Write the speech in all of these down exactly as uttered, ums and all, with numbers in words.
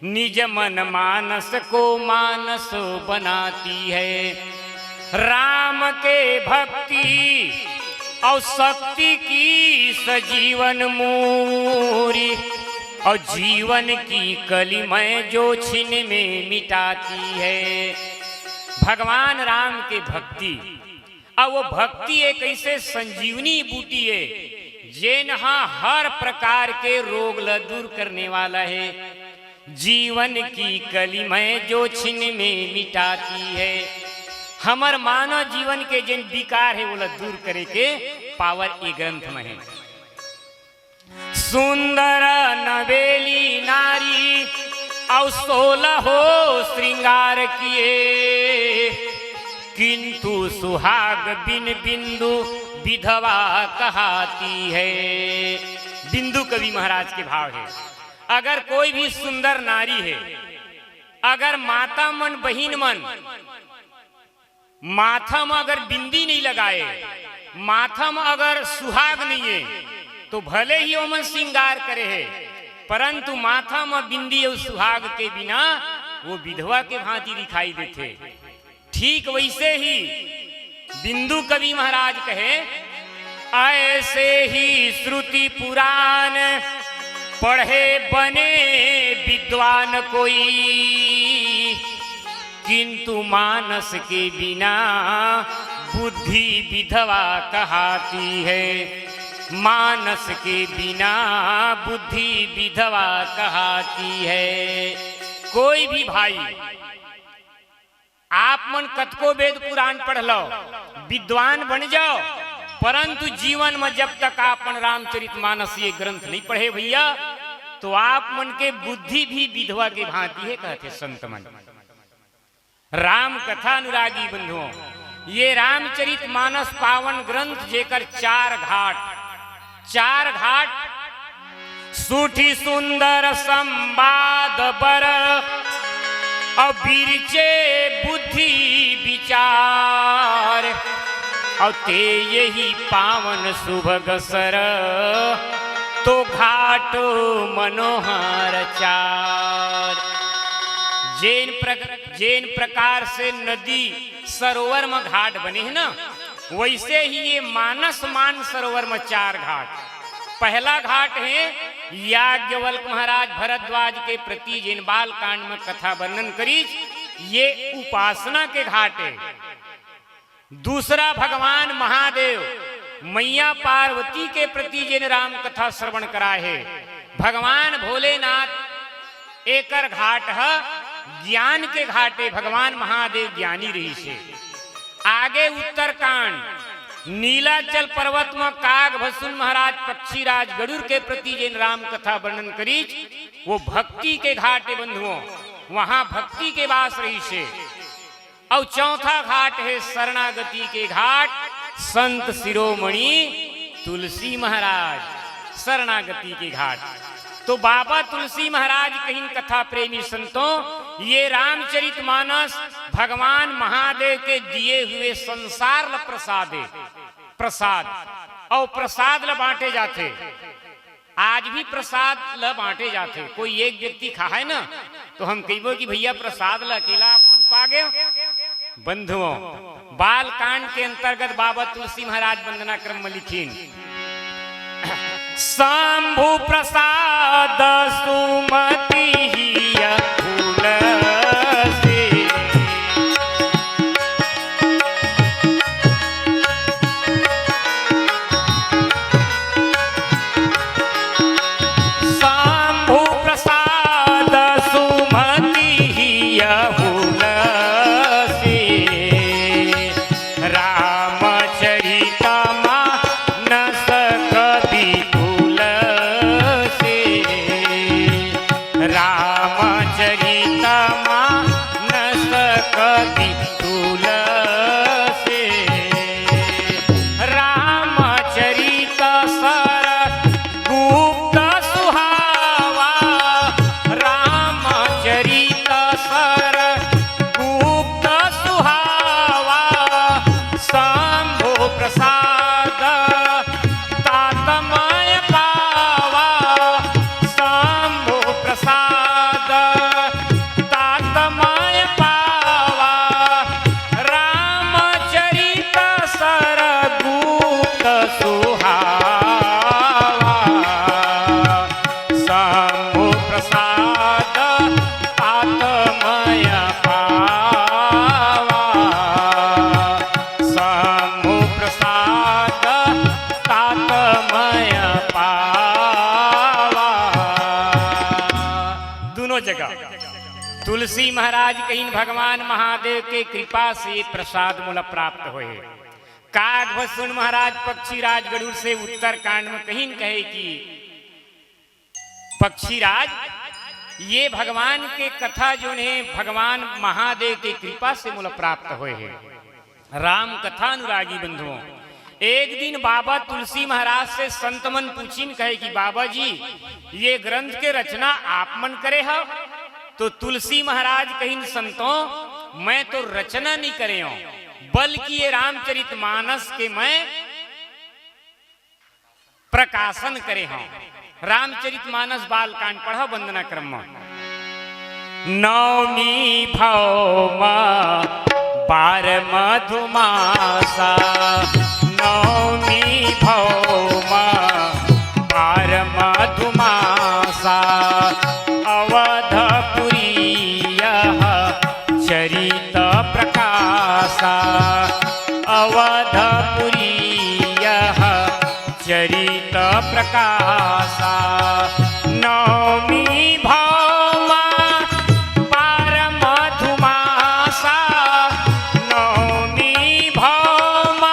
निज मन मानस को मानस बनाती है। राम के भक्ति और शक्ति की सजीवन मूरी, और जीवन की कली मैं जो छिन में मिटाती है। भगवान राम के भक्ति, और वो भक्ति एक ऐसे संजीवनी बूटी है, जेन हा हर प्रकार के रोग ल दूर करने वाला है। जीवन की कली मैं जो छिन में मिटाती है। हमर मानव जीवन के जेन विकार है, वो ल दूर करे के पावर ए ग्रंथ में है। सुंदर नवेली नारी, और सोलह हो श्रृंगार किए, किंतु सुहाग बिन बिंदु विधवा कहाती है। बिंदु कवि महाराज के भाव है, अगर कोई भी सुंदर नारी है, अगर माता मन, बहिन मन, माथा म अगर बिंदी नहीं लगाए, माथा म अगर सुहाग नहीं है, तो भले ही ओमन श्रृंगार करे है, परंतु माथा म बिंदी और सुहाग के बिना वो विधवा के भांति दिखाई देथे। ठीक वैसे ही बिंदु कवि महाराज कहे, ऐसे ही श्रुति पुराण पढ़े बने विद्वान कोई, किंतु मानस के बिना बुद्धि विधवा कहाती है। मानस के बिना बुद्धि विधवा कहाती है। कोई भी भाई, आप मन कतको वेद पुराण पढ़ लो, विद्वान बन जाओ, परंतु जीवन में जब तक आप मन रामचरित मानस ये ग्रंथ नहीं पढ़े भैया, तो आप मन के बुद्धि भी विधवा के भांति है, कहते संत मन। राम कथा अनुरागी बंधुओं, ये रामचरित मानस पावन ग्रंथ, जेकर चार घाट, चार घाट, सूठी सुंदर संवाद बर, और बिरचे बुद्धि विचार, और ते यही पावन सुभग सर, तो घाट मनोहर चार। जेन प्रक-, जेन प्रकार से नदी सरोवर म घाट बने हे ना, वैसे ही ये मानस मान सरोवर म चार घाट। पहला घाट हे याज्ञवल्क महाराज भरद्वाज के प्रति जेन बाल कांड म कथा वर्णन करीस, ये उपासना के घाट हे। दूसरा भगवान महादेव मैया पार्वती के प्रति जेन राम कथा श्रवण कराए हे, भगवान भोलेनाथ एकर घाट ह ज्ञान के घाट हे, भगवान महादेव ज्ञानी रहिस हे। आगे उत्तरकांड, नीलाचल पर्वत म काग भसुन महाराज पक्षीराज गरुड़ के प्रति जेन राम कथा वर्णन करीस, वो भक्ति के घाट हे बंधुओं, वहां भक्ति के वास रहिस हे। अउ चौथा घाट हे शरणागति के घाट, संत शिरोमणि तुलसी महाराज शरणागति के घाट। तो बाबा तुलसी महाराज कहिन कथा प्रेमी संतों, ये रामचरित मानस भगवान महादेव के दिए हुए संसार ल प्रसाद हे, प्रसाद, अउ प्रसाद ल बांटे जाथे। आज भी प्रसाद ल बांटे जाथे। कोई एक व्यक्ति खाहे ना, तो हम कहिबो कि भैया प्रसाद ल अकेला आप मन पा गए। बंधुओं, बाल कांड के अंतर्गत बाबा तुलसी महाराज वंदना क्रम में लिखिन, शंभु प्रसाद सुमति हिय तुलसी। शंभु प्रसाद सुमति हिय हुलसी। रामचरित मानस कवि तुलसी। राम तुलसी महाराज कहिन, भगवान महादेव के कृपा से ये प्रसाद मोला प्राप्त होए हे। काग भसुन महाराज पक्षीराज गरुड़ से उत्तरकांड में कहिन कहे कि पक्षीराज, ये भगवान के कथा जोन हे, भगवान महादेव के कृपा से मोला प्राप्त होए हे। राम कथा अनुरागी बंधुओं, एक दिन बाबा तुलसी महाराज से संत मन पूछिन कहे कि बाबा जी, ये ग्रंथ के रचना आप मन करे हव? तो तुलसी महाराज कहिन, संतों, मैं तो रचना नहीं करे हूं, बल्कि ये रामचरित मानस के मैं प्रकाशन करे हव। रामचरित मानस बालकांड पढ़व वंदना क्रम म। नवमी भव म बार मधुमासा, नवमी भव म बार मधुमासा, अवधपुरी यह चरित प्रकाशा, अवधपुरी यह चरित प्रकाशा। नवमी भव म पार मधुमासा, नवमी भव म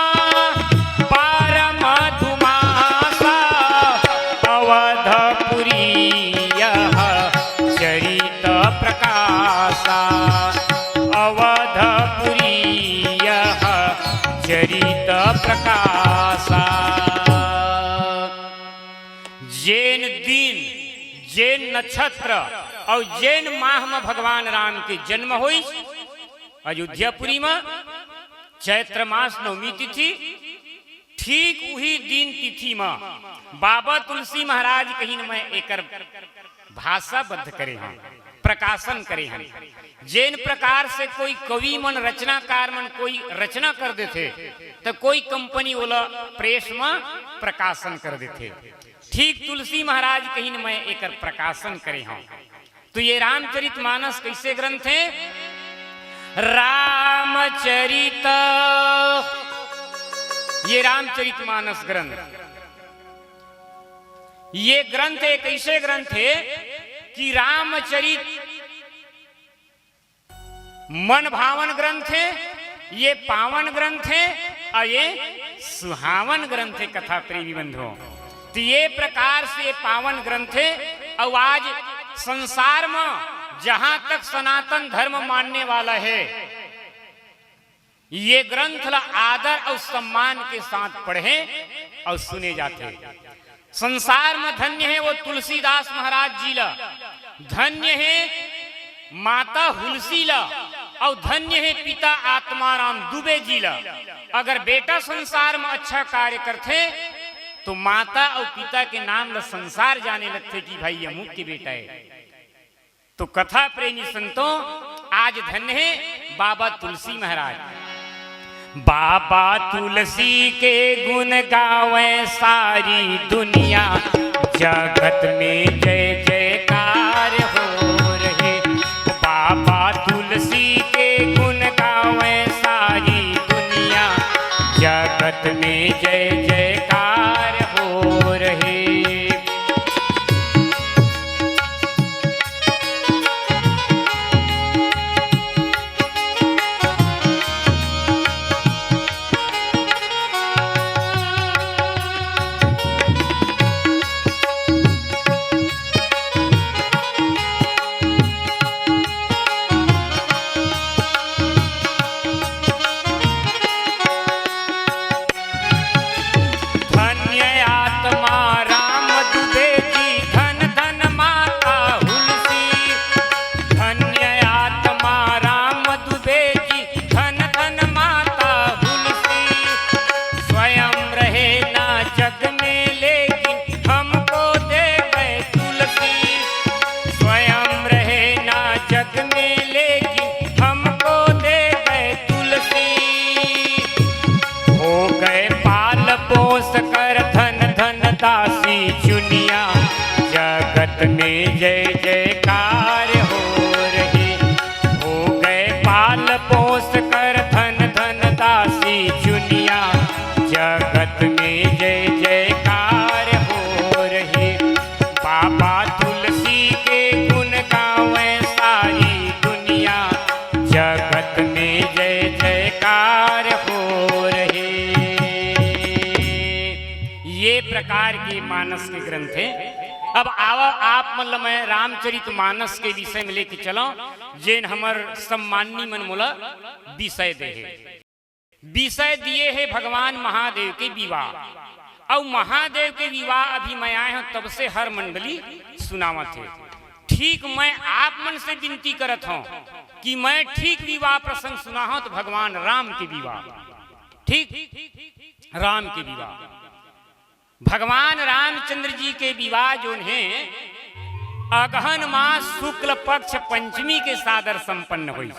पार मधुमासा, अवधपुरी यह चरित प्रकाशा, अवधपुरी यह चरित प्रकाशा। जेन दिन, जेन नक्षत्र अउ जेन माह म भगवान राम के जन्म होइस, अयोध्यापुरी म चैत्र मास नवमी तिथि, ठीक उही दिन तिथि म बाबा तुलसी महाराज कहिन मैं एकर भाषाबद्ध करे हन, प्रकाशन करे हन। जेन प्रकार से कोई कवि मन, रचनाकार मन कोई रचना कर देथे, त कोई कंपनी ओला प्रेस म प्रकाशन कर देथे। ठीक तुलसी महाराज कहिन मैं एकर प्रकाशन करे हूं। तो ये रामचरित मानस कैसे ग्रंथ है? रामचरित, ये रामचरित मानस ग्रंथ, ये ग्रंथ एक ऐसे ग्रंथ है कि रामचरित मन भावन ग्रंथ है, ये पावन ग्रंथ है अउ ये सुहावन ग्रंथ है कथा प्रेमी बंधुओं। तो ये प्रकार से ये पावन ग्रंथ है अउ आज संसार म जहां तक सनातन धर्म मानने वाला है, ये ग्रंथ ला आदर अउ सम्मान के साथ पढ़े अउ सुने जाथे। संसार म धन्य हे वो तुलसीदास महाराज जी ला, धन्य हे माता हुलसी ला, अउ धन्य हे पिता आत्माराम दुबे जी ला। अगर बेटा संसार म अच्छा कार्य करथे तो माता अउ पिता के नाम ला संसार जाने लगथे कि भाई अमुक के बेटा हे। तो कथा प्रेमी संतों, आज धन्य हे बाबा तुलसी महाराज। बाबा तुलसी के गुण गावे सारी दुनिया, जगत में जय जयकार हो रहे। बाबा तुलसी के गुण गावे सारी दुनिया, जगत में जय जयकार हो रहे। धन्य आत्मा राम दुबे जी, धन धन माता हुलसी। धन्य आत्मा राम दुबे जी, धन धन माता हुलसी। स्वयं रहे ना जग में लेकिन हमको देवे तुलसी। स्वयं रहे ना जग में लेकिन हमको देवे तुलसी। हो गए पाल पोस कर धन धन दासी चुनिया, जगत में जय जयकार हो रही। हो गए पाल पोस कर धन धन दासी चुनिया, जगत में जय जयकार हो रही। बाबा तुलसी के गुण गावे प्रकार के मानस के ग्रंथ हे। अब आवा, आप मन ल मैं रामचरित मानस के विषय में लेके चलंव, जेन हमर सम्माननी मन मोला विषय दे हे। विषय दिए हे भगवान महादेव के विवाह। अउ महादेव के विवाह अभी मैं आए हंव, तब से हर मंडली सुनावत हे। ठीक मैं आप मन से विनती करत हंव कि मैं ठीक विवाह प्रसंग सुनाहूं त भगवान राम के विवाह, ठीक राम के विवाह। भगवान रामचंद्र जी के विवाह जोन हे, अगहन मास शुक्ल पक्ष पंचमी के सादर संपन्न होइस।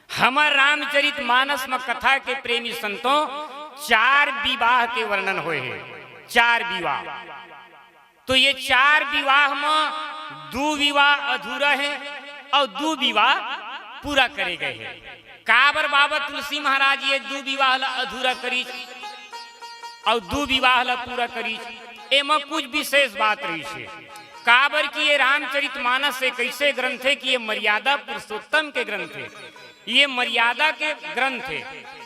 हमर रामचरित मानस म कथा के प्रेमी संतों, चार विवाह के वर्णन होए हे। चार विवाह। तो ये चार विवाह म दू विवाह अधूरा हे अउ दू विवाह पूरा करे गए हे। काबर बाबा तुलसी महाराज ये दू विवाह ला अधूरा करिस अउ दू विवाह ला पूरा करिस? एमा कुछ विशेष बात रहिस हे। काबर कि ये रामचरित मानस एक ऐसे ग्रंथ हे कि ये मर्यादा पुरुषोत्तम के ग्रंथ हे, ये मर्यादा के ग्रंथ हे,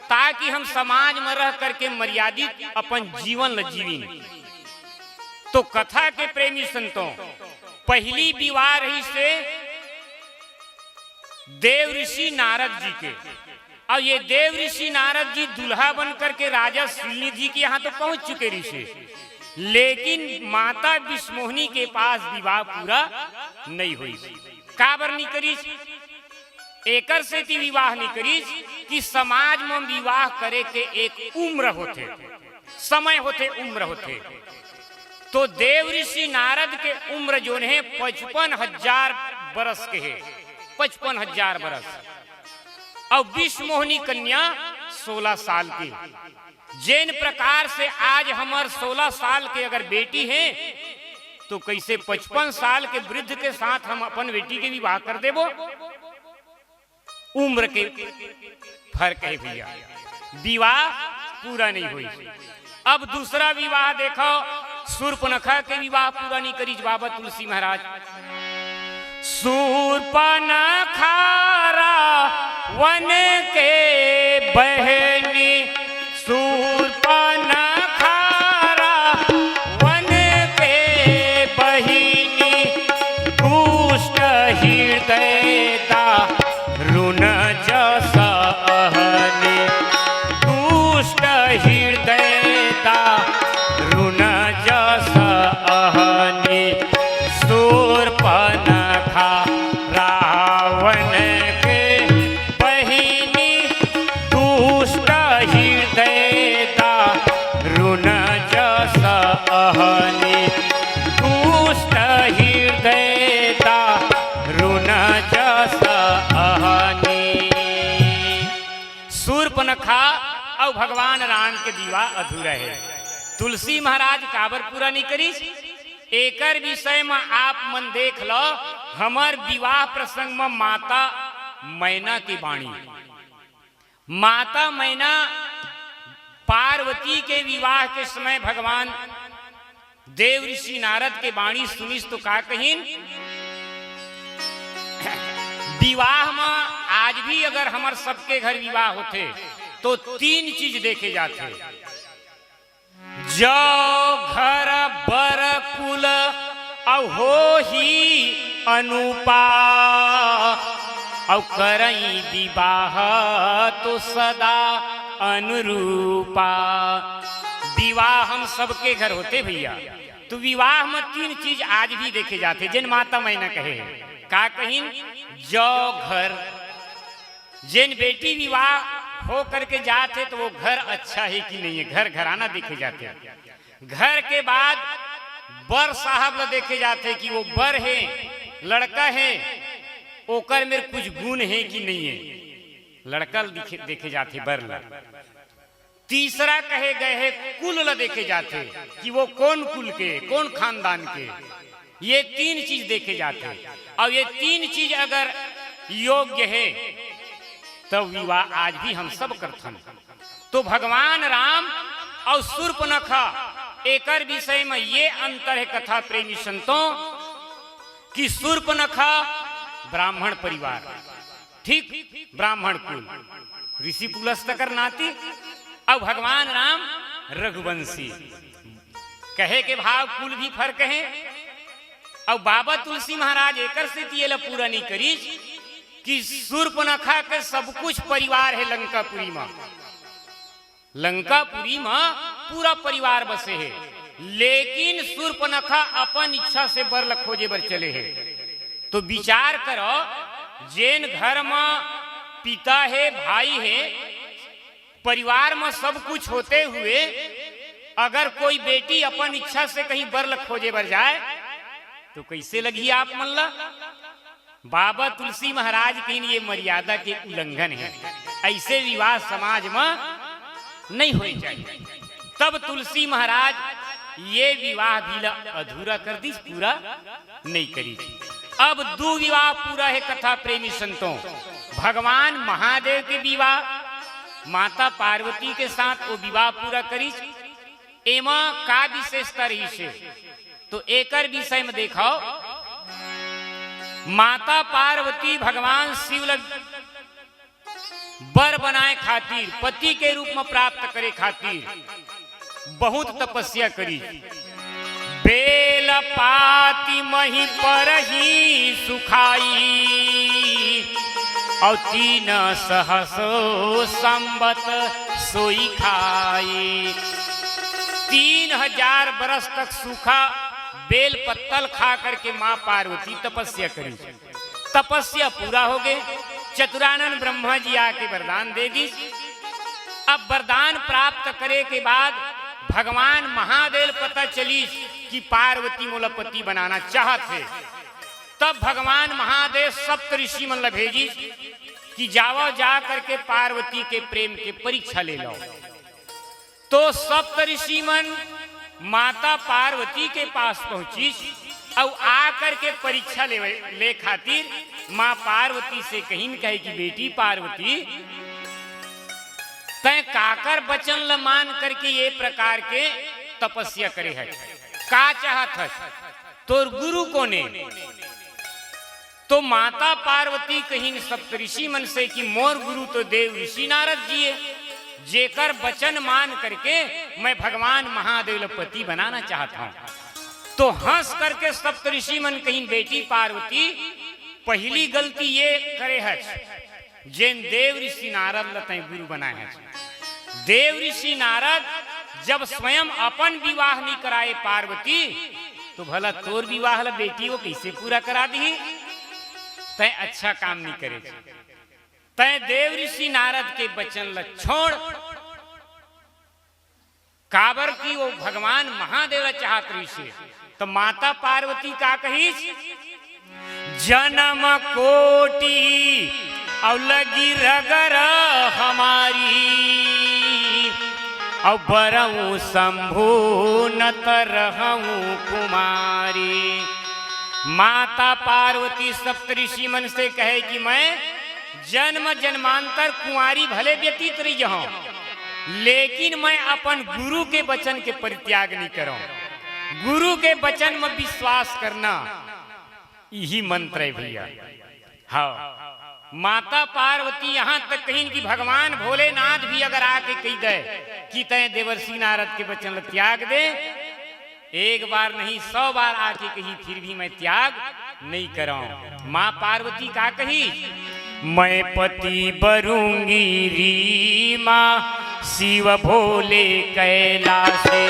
ताकि हम समाज म रह करके मर्यादित अपन जीवन ल जीविन। तो कथा के प्रेमी संतों, पहिली विवाह रहिस हे देव ऋषि नारद जी के। अउ ये देव ऋषि नारद जी दूल्हा बन करके राजा सुलनिधि के यहाँ तो पहुंच चुके रहिस हे, लेकिन माता विश्वमोहिनी के पास विवाह पूरा नइ होइस। काबर नइ करिस? एकर सेती विवाह नइ करिस कि समाज म विवाह करे के एक उम्र होथे, समय होथे, उम्र होथे। तो देव ऋषि नारद के उम्र जोन हे पचपन हजार बरस के हे, पचपन हजार बरस। अउ विश्वमोहिनी कन्या सोलह साल के। जेन प्रकार से आज हमर सोलह साल के अगर बेटी हे, तो कइसे पचपन साल के वृद्ध के साथ हम अपन बेटी के विवाह कर देबो? उम्र के फर्क हे भइया, विवाह पूरा नइ होइस। अब दूसरा विवाह देखव, सूर्पनखा के विवाह पूरा नइ करिस बाबा तुलसी महाराज। सूर्पनखा रावन के बहिनी, सूर्पनखा रावन के बहिनी, दुष्ट हृदय दारुण जस अहनी, दुष्ट हृदय दारुण जस अहनी, सूर्पनखा रावन के बहिनी, दुष्ट हृदय दारुण जस अहनी, दुष्ट हृदय दारुण जस अहनी। सूर्पनखा अउ भगवान राम के विवाह अधूरा हे। तुलसी महाराज काबर पूरा नइ करिस? एकर विषय म आप मन देख लो, हमर विवाह प्रसंग म माता मैना के बाणी। माता मैना पार्वती के विवाह के समय भगवान देव ऋषि नारद के बाणी सुनिस तो का कहिन? विवाह म आज भी अगर हमर सबके घर विवाह होथे तो तीन चीज देखे जाथे। जौ घर बर कुल अउ होही अनुपा, अउ करई विवाह तो सदा अनुरूपा। विवाह हम सबके घर होथे भइया, तो विवाह म तीन चीज आज भी देखे जाथे, जेन माता मैना कहे हे। का कहिन? जौ घर, जेन बेटी विवाह हो करके जात हे, तो वो घर अच्छा हे कि नहीं हे, घर घराना देखे जाथे। घर के बाद बर साहब ल देखे जाथे कि वो बर हे, लड़का हे, ओकर मेर कुछ गुण हे कि नहीं हे, लड़का ल दिखे, देखे जाथे बर ल। तीसरा कहे गए हे कुल ल देखे जाथे कि वो कौन कुल के, कौन खानदान के। ये तीन चीज देखे जाथे, अउ ये तीन चीज अगर योग्य हे, तब विवाह आज भी हम सब करथन। तो भगवान राम अउ सूर्पनखा, एकर विषय म ये अंतर हे कथा प्रेमी संतों, कि सूर्पनखा ब्राह्मण परिवार, ठीक, ब्राह्मण कुल, ऋषि पुलस्त कर नाती, अउ भगवान राम रघुवंशी। कहे के भाव कुल भी फर्क हे। अउ बाबा तुलसी महाराज एकर सेती एला पूरा नइ करिस कि सूर्पनखा के सब कुछ परिवार हे लंकापुरी म। लंकापुरी म पूरा परिवार बसे हे, लेकिन सूर्पनखा अपन इच्छा से बर ल खोजे बर चले हे। तो विचार करो, जेन घर म पिता हे, भाई हे, परिवार म सब कुछ होते हुए अगर कोई बेटी अपन इच्छा से कहीं बर ल खोजे बर जाए, तो कइसे लगही आप मन ल? बाबा तुलसी महाराज कहिन, ये मर्यादा के उल्लंघन हे, अइसे विवाह समाज म नइ होए चाहिए। तब तुलसी महाराज ये विवाह भी ल अधूरा कर दिस, पूरा नइ करिस। अब दू विवाह पूरा हे कथा प्रेमी संतों, भगवान महादेव के विवाह, माता पार्वती के साथ वो विवाह पूरा करिस। एमा का विशेषता रहिस हे, तो एकर विषय म देखव, माता पार्वती भगवान शिव ल बर बनाए खातिर, पति के रूप म प्राप्त करे खातिर बहुत तपस्या करिस। बेल पाती मही परही सुखाई, अउ तीन सहसो संबत सोई खाई। तीन हजार बरस तक सूखा बेल पत्तल खा करके माँ पार्वती तपस्या करिस। तपस्या पूरा होगे, चतुरानन ब्रह्मा जी आके वरदान दे दिस। अब वरदान प्राप्त करे के बाद भगवान महादेव ल पता चलिस कि पार्वती मोला पति बनाना चाहत हे। तब भगवान महादेव सप्त ऋषि मन ल भेजिस कि जावव, जा करके पार्वती के प्रेम के परीक्षा ले लव। तो सप्त ऋषि मन माता पार्वती के पास पहुंचिस अउ आकर के परीक्षा लेवे, ले खातिर माँ पार्वती से कहिन, कहे कि बेटी पार्वती, तैं काकर वचन ल मान करके ये प्रकार के तपस्या करे हस, का चाहत हस, तोर गुरु कोन ए? तो माता पार्वती कहिन सप्तऋषि मन से कि मोर गुरु तो देव ऋषि नारद जी ए, जेकर वचन मान करके मैं भगवान महादेव ल पति बनाना चाहत हंव। तो हंस करके सप्तऋषि मन कहिन, बेटी पार्वती, पहिली गलती ये करे हस, जेन देव ऋषि नारद ल तैं गुरु बनाए हस। देव ऋषि नारद जब स्वयं अपन विवाह नइ कराए पार्वती, तो भला तोर विवाह ल बेटी वो कइसे पूरा करा दिही? तैं अच्छा काम नइ करे। तैं देव ऋषि नारद के वचन ल छोड़, काबर कि वो भगवान महादेव ल चाहत रहिस हे। तो माता पार्वती का कहिस, जनम कोटि अउ लगी रगर हमारी, अउ बरऊं शंभु न त रहऊं कुमारी। माता पार्वती सप्तऋषि मन से कहे कि मैं जन्म जन्मांतर कुंवारी भले व्यतीत रहिहंव, लेकिन मैं अपन गुरु के वचन के परित्याग नइ करंव। गुरु के वचन म विश्वास करना, इही मंत्र हे भइया। हव, माता पार्वती यहाँ तक कहिन कि भगवान भोलेनाथ भी अगर आके कहि दय कि तैं देवर्षि नारद के वचन ल त्याग दे, एक बार नहीं, सौ बार आके कही, फिर भी मैं त्याग नइ करंव। माँ पार्वती का कहिस, मैं पति बरूंगी री माँ शिव भोले कैलासी,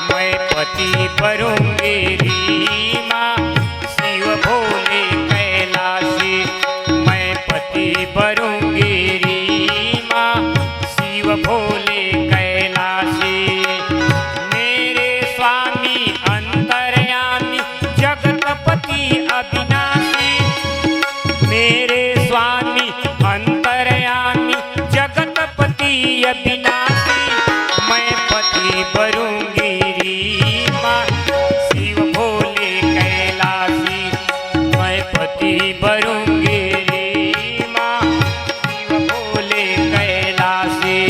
मैं पति बरूंगी री माँ शिव भोले कैलासी, मैं पति बरूंगी री माँ शिव भोले कैलासी। मेरे स्वामी अंतर्यामी जगतपति अविनाशी, मेरे स्वामी अंतर्यामी जगतपति अविनाशी, मैं पति बरूंगी री माँ शिव भोले कैलासी, मैं पति बरूंगी री माँ शिव भोले कैलासी।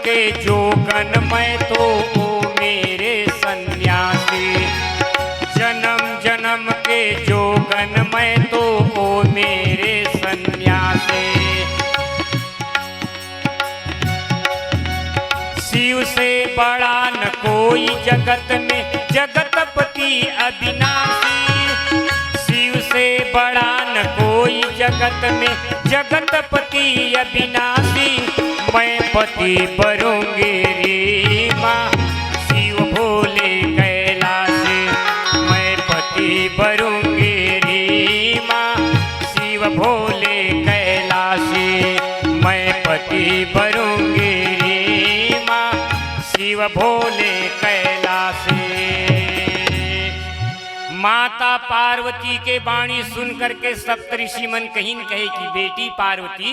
के जोगन मैं तो ओ मेरे सन्यासी, जन्म जन्म के जोगन मैं तो ओ मेरे सन्यासी। शिव से बड़ा न कोई जगत में, जगतपति अविनाशी। शिव से बड़ा न कोई जगत में, जगतपति अविनाशी। मैं पति बरूंगी रे माँ, शिव भोले कैलाशी। मैं पति बरूंगी रे माँ, शिव भोले कैलाशी। मैं पति बरूंगी रे माँ, शिव भोले कैलाशी। माता पार्वती के बाणी सुन करके सप्तऋषि मन कहिन कहे कि बेटी पार्वती,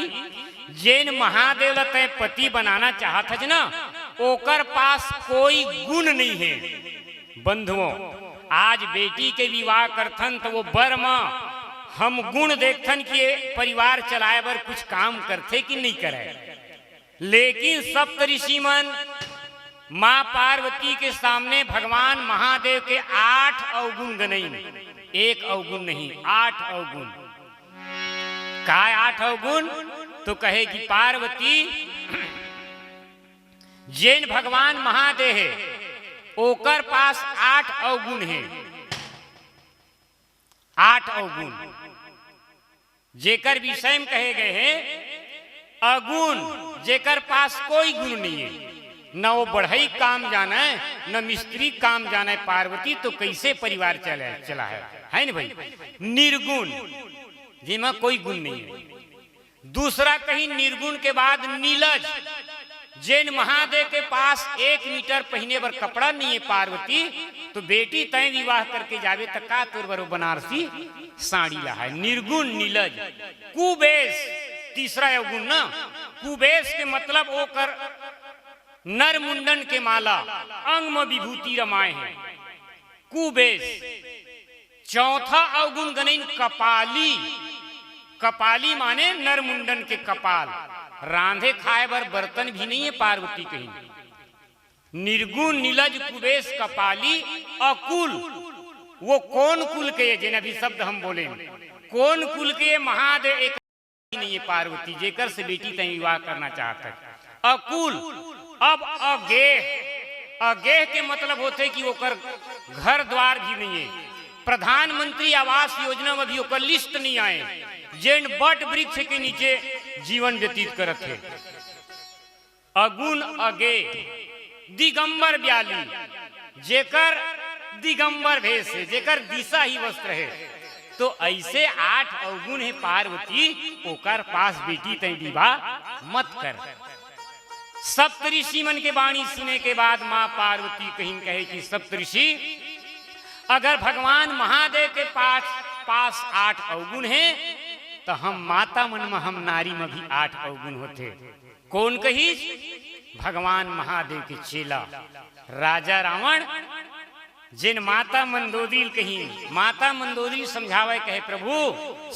जेन महादेव ल तैं पति बनाना चाहत हस ना, ओकर पास कोई गुण नहीं है। बंधुओं, आज बेटी के विवाह करथन त वो बर म हम गुण देखथन कि ये परिवार चलाए बर कुछ काम करथे कि नहीं करे। लेकिन सप्तऋषि मन माँ पार्वती के सामने भगवान महादेव के आठ अवगुण गनइन, एक अवगुण नहीं, आठ अवगुण। काय आठ अवगुण? तो कहे कि पार्वती, जेन भगवान महादेव हे, ओकर पास आठ अवगुण हे। आठ अवगुण, जेकर विषय में कहे गए हे अगुण, जेकर पास कोई गुण नहीं है, न वो बढ़ई काम जाने, न मिस्त्री काम जाने। पार्वती तो कैसे परिवार चले, चला है, है ना भाई? निर्गुण, जेमा कोई गुण नहीं है। दूसरा कहीं निर्गुण के बाद नीलज, जेन महादेव के पास एक मीटर पहिने बर कपड़ा नहीं है पार्वती, तो बेटी तैं विवाह करके जावे त का तोर बर वो बनारसी साड़ी ला है? निर्गुण नीलज। कुबेश, तीसरा अवगुण ना, कुबेश के मतलब ओकर नर मुंडन के माला, अंग म विभूति रमाए है। कुबेश। चौथा अवगुण गनइन कपाली। कपाली माने नर मुंडन के कपाल, रांधे खाए बर बर्तन भी नहीं है पार्वती कहिन। निर्गुण, नीलज, कुबेश, कपाली, अकुल। वो कौन कुल के ये, जेन अभी शब्द हम बोले, कौन कुल के ये महादेव? एक नहीं है पार्वती, जेकर से बेटी तैं विवाह करना चाहत है। अकुल। अब अगेह, अगेह के मतलब होथे कि ओकर घर द्वार भी नहीं है, प्रधानमंत्री आवास योजना में भी ओकर लिस्ट नहीं आए, जेन बट वृक्ष के नीचे जीवन व्यतीत करत हे। अगुण अगेह, दिगंबर ब्याली, जेकर दिगंबर भेष हे, जेकर दिशा ही वस्त्र हे। तो ऐसे आठ अवगुण हे पार्वती, ओकर पास बेटी तैं विवाह मत कर। सप्तऋषि मन के बाणी सुने के बाद माँ पार्वती कहिन कहे कि सप्तऋषि, अगर भगवान महादेव के पास, पास आठ अवगुण हे, त हम माता मन म, हम नारी म भी आठ अवगुण होथे। कौन कहिस? भगवान महादेव के चेला राजा रावण, जेन माता मंदोदरी ल कहिन, माता मंदोदरी समझावे कहे, "प्रभु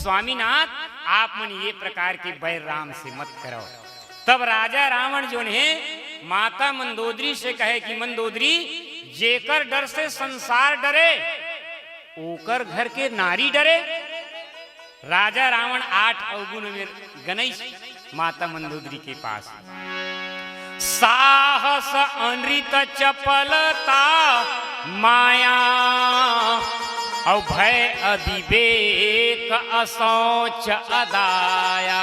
स्वामीनाथ, आप मन ये प्रकार के बैर राम से मत करव।" तब राजा रावण जोन हे, माता मंदोदरी से कहे कि मंदोदरी, जेकर डर से संसार डरे, ओकर घर के नारी डरे। राजा रावण आठ अवगुण में गनइस माता मंदोदरी के पास। साहस अनृत चपलता माया, अउ भय अविवेक असौच अदाया।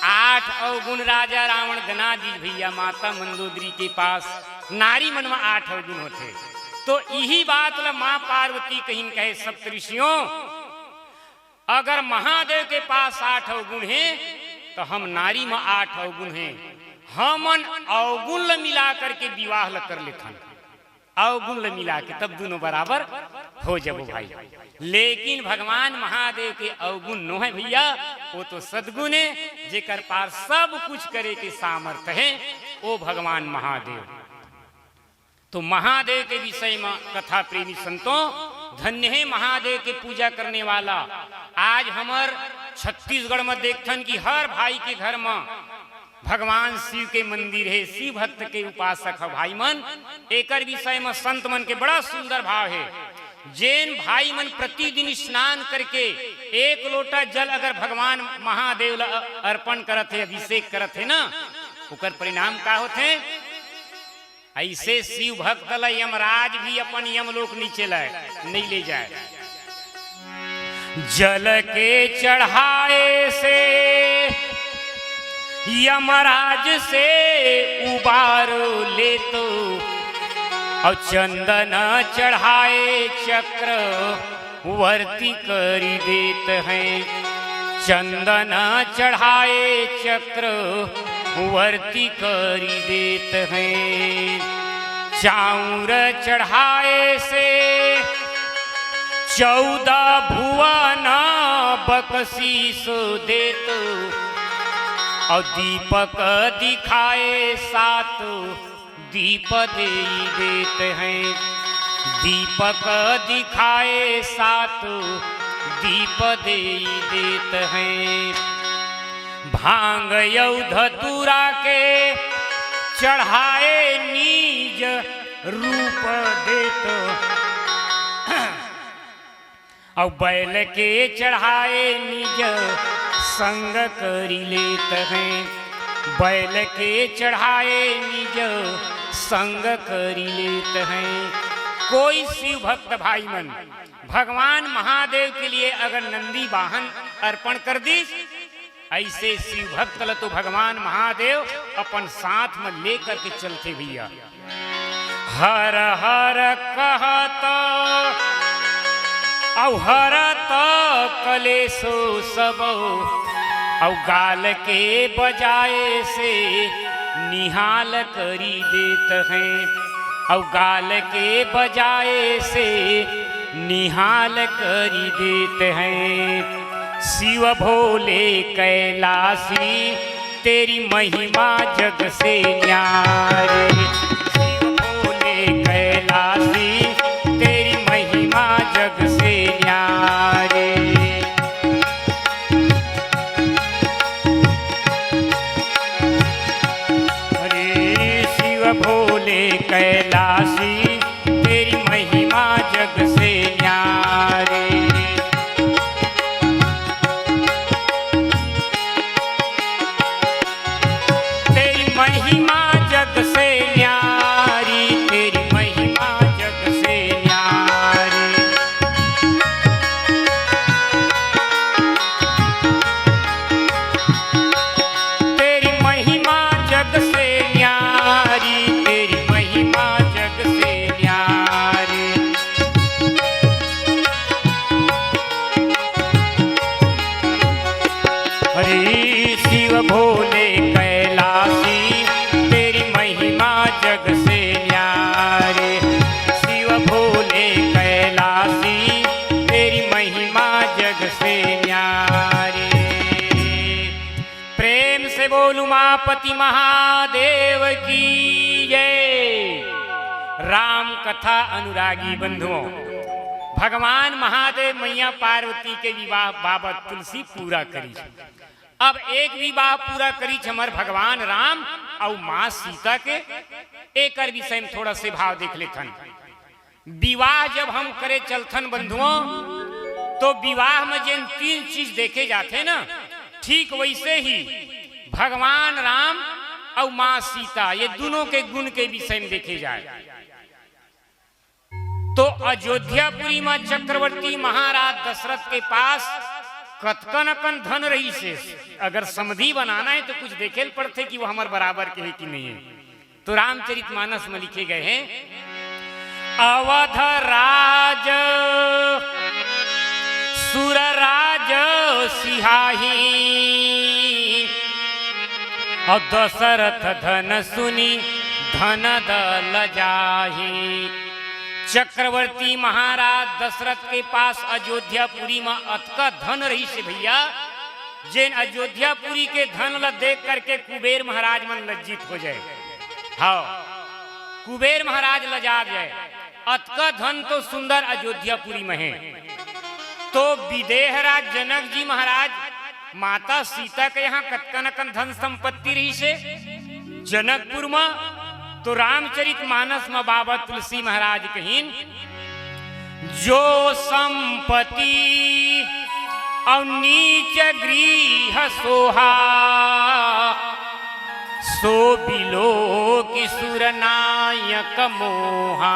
आठ अवगुण राजा रावण गना दीस भैया, माता मंदोदरी के पास नारी मन म आठ अवगुण होथे। तो इही बात ल माँ पार्वती कहिन कहे, सप्तऋषियों, अगर महादेव के पास आठ अवगुण हे, त हम नारी म आठ अवगुण हे। हमन अवगुण ल मिला करके विवाह ल कर लेथन, अवगुण ल मिला के तब दूनों बराबर हो जबो भाई। लेकिन भगवान महादेव के अवगुण नोहे भैया, वो तो सद्गुण हे, जेकर पास सब कुछ करे के सामर्थ हे, वो भगवान महादेव। तो महादेव के विषय म कथा प्रेमी संतों, धन्य हे महादेव के पूजा करने वाला। आज हमर छत्तीसगढ़ म देखथन कि हर भाई के घर म भगवान शिव के मंदिर हे, शिव भक्त के उपासक ह भाई मन। एकर विषय म संत मन के बड़ा सुंदर भाव हे। जेन भाई मन प्रतिदिन स्नान करके एक लोटा जल अगर भगवान महादेव ल अर्पण करत हे, अभिषेक करत हे ना, ओकर परिणाम का होथे? ऐसे शिव भक्त ल यमराज भी अपन यमलोक नीचे लाए, नहीं ले जाए। जल के चढ़ाए से यमराज से उबार लेतो, और चंदन चढ़ाए चक्रवर्ती करी देत हैं। चंदन चढ़ाए चक्रवर्ती करी देत हैं। चाउर चढ़ाए से चौदह भुवन बकसीस देत, और दीपक दिखाए सात दीप देई देत हैं। दीपक दिखाए सात दीप देई देत हैं। भांग अउ धतूरा के चढ़ाए निज रूप देत, अउ बैल के चढ़ाए निज संग करी लेत हैं। बैल के चढ़ाए निज संग करी लेत हैं। कोई शिव भक्त भाई मन भगवान महादेव के लिए अगर नंदी वाहन अर्पण कर दिस, ऐसे शिव भक्त ल तो भगवान महादेव अपन साथ म लेकर के चलथे भैया। हर हर कहत अउ हरत कलेशो सब, अउ गाल के बजाए से निहाल करी देत हैं। अउ गाल के बजाए से निहाल करी देत हैं। शिव भोले कैलाशी तेरी महिमा जग से न्यारी। शिव भोले कैलाशी तेरी महिमा जग से न्यारी। अरे शिव भोले कैलाशी तेरी महिमा जग से न्यारी। तेरी महिमा जग से न्यारी, तेरी महिमा जग से न्यारी। तेरी महिमा जग से न्यारी, तेरी महिमा जग से न्यारी। हरे शिव भोले कैलाशी, तेरी महिमा जग से न्यारी। शिव भोले कैलाशी, तेरी महिमा जग से न्यारी। प्रेम से बोल उमापति महादेव की जय। राम कथा अनुरागी बंधुओं, भगवान महादेव मैया पार्वती के विवाह बाबत तुलसी पूरा करी। अब एक विवाह पूरा करी हमर भगवान राम अउ माँ सीता के, एकर विषय में थोड़ा से भाव देख लेथन। विवाह जब हम करे चलथन बंधुओं, तो विवाह में जेन तीन चीज देखे जाथे ना, ठीक वैसे ही भगवान राम अउ माँ सीता, ये दोनों के गुण के विषय में देखे जाए। तो अयोध्यापुरी में चक्रवर्ती महाराज दशरथ के पास कतकन अकन धन रहिसे। अगर समधी बनाना हे तो कुछ देखे ल पड़थे कि वो हमर बराबर के हे कि नहीं हे। तो रामचरितमानस में लिखे गए हे, अवध राज सुर राज सिहाही, अउ दशरथ धन सुनी धन दल जाही। चक्रवर्ती महाराज दशरथ के पास अयोध्यापुरी में अतका धन रहिसे भैया, जेन अयोध्यापुरी के धन ल देख करके कुबेर महाराज मन लज्जित हो जाए। हाँ, कुबेर महाराज लजा जाए। अतका धन तो सुंदर अयोध्यापुरी में हे। तो विदेह राज जनक जी महाराज माता सीता के यहाँ कतकन अकन धन संपत्ति रहिसे जनकपुर म। तो रामचरित मानस म बाबा तुलसी महाराज कहिन, जो संपत्ति अउ नीच गृह सोहा, सो बिलोकि सुर नायक मोहा।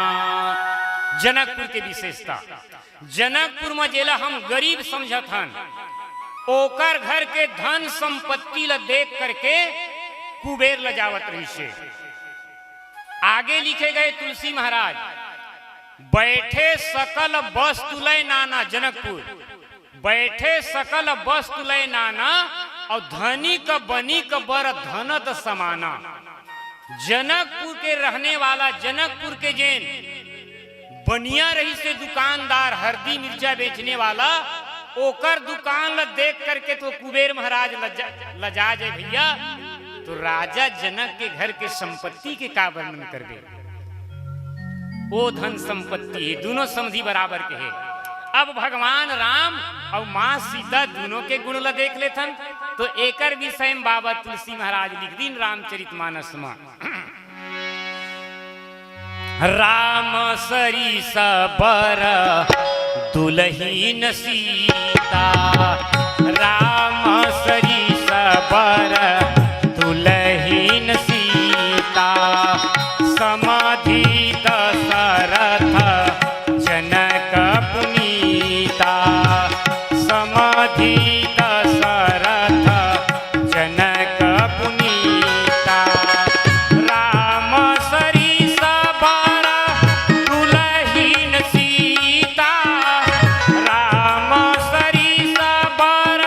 जनकपुर के विशेषता, जनकपुर म जेला हम गरीब समझत हन, ओकर घर के धन संपत्ति ल देख करके कुबेर ल जावत रहिसे। आगे लिखे गए तुलसी महाराज, बैठे सकल वस्तु लय नाना जनकपुर, बैठे सकल वस्तु लय नाना, अउ धनिक बनिक बर धनद समाना। जनकपुर के रहने वाला, जनकपुर के जेन बनिया रहिसे दुकानदार, हरदी मिर्चा बेचने वाला, ओकर दुकान ल देख करके तो कुबेर महाराज लजा, लजा जाय भैया। तो राजा जनक के घर के संपत्ति के का वर्णन करबे? ओ धन संपत्ति हे, दूनों समधी बराबर के हे। अब भगवान राम अउ माँ सीता दूनों के गुण ल देख लेथन, तो एकर विषय म बाबा तुलसी महाराज लिख दिन रामचरित मानस म। राम सरिस बर दुलहिन सीता, राम सरिस बर दुलहिन सीता, समधि दशरथ जनक पुनीता, समधि दशरथ जनक पुनीता। राम सरिस बर दुलहिन सीता, राम सरिस बर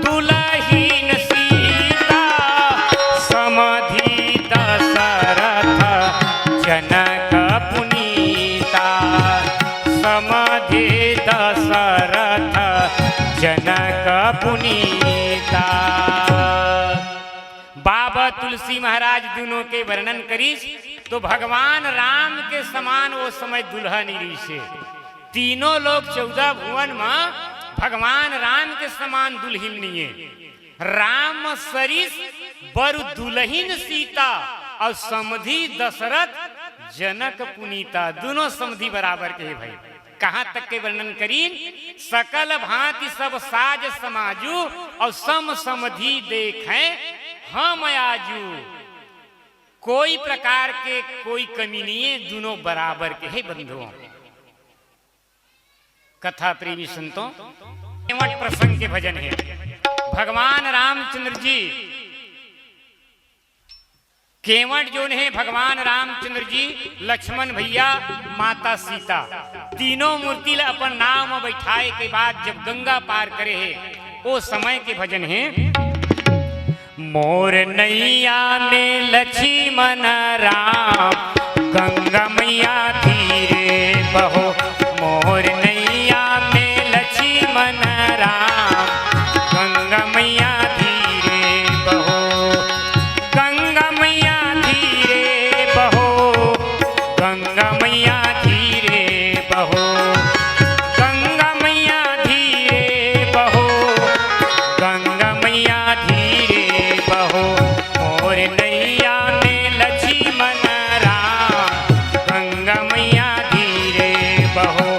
दुलहिन सीता, समधि दशरथ जनक पुनीता, समधि दशरथ जनक पुनीता। बाबा तुलसी महाराज दूनों के वर्णन करिस, तो भगवान राम के समान ओ समय दुल्हा नइ रहिसे। तीनों लोक चौदह भुवन म भगवान राम के समान दुलहिन नइये। राम सरिस बर दुलहिन सीता अउ समधी दशरथ जनक पुनीता, दूनों समधी बराबर के हे भाई। कहाँ तक के वर्णन करीन? सकल भांति सब साज समाजू, अउ सम समधी देखें हम आजू। कोई प्रकार के कोई कमी नइये, दूनों बराबर के हे बंधुओं। कथा प्रेमी संतों, केवट प्रसंग के भजन हे। भगवान रामचंद्र जी केवट जोन हे, भगवान रामचंद्र जी, लक्ष्मण भैया, माता सीता, तीनों मूर्ति ल अपन नाव म बैठाए के बाद जब गंगा पार करे हे, ओ समय के भजन हे। मोर नैया में लक्ष्मण राम, गंगा मैया धीरे बहो। मोर नैया में लक्ष्मण राम, गंगा मैया धीरे बहो। गंगा मैया धीरे बहो, गंगा मैया धीरे बहो, गंगा मैया धीरे बहो, गंगा मैया धीरे बहो। मोर नैया में लक्ष्मण राम, गंगा मैया धीरे बहो।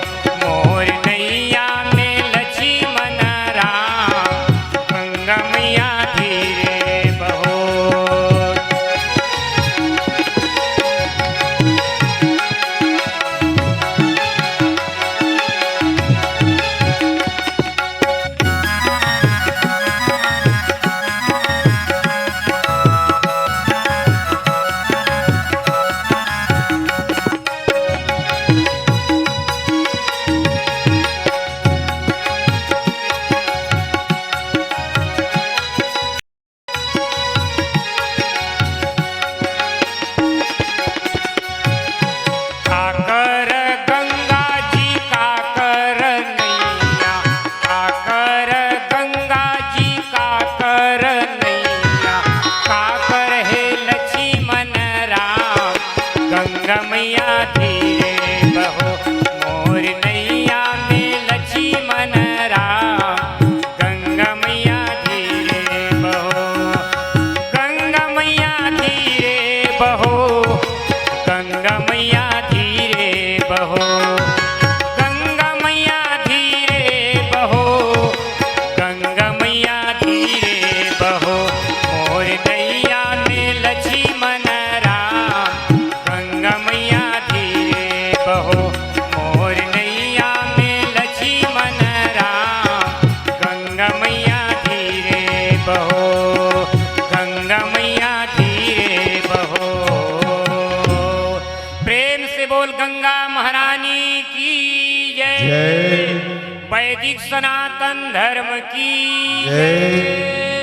बहो मोर नैया में लक्ष्मण राम, गंगा मैया धीरे बहो, गंगा मैया धीरे बहो। प्रेम से बोल गंगा महारानी की जय। जय। वैदिक सनातन धर्म की जय।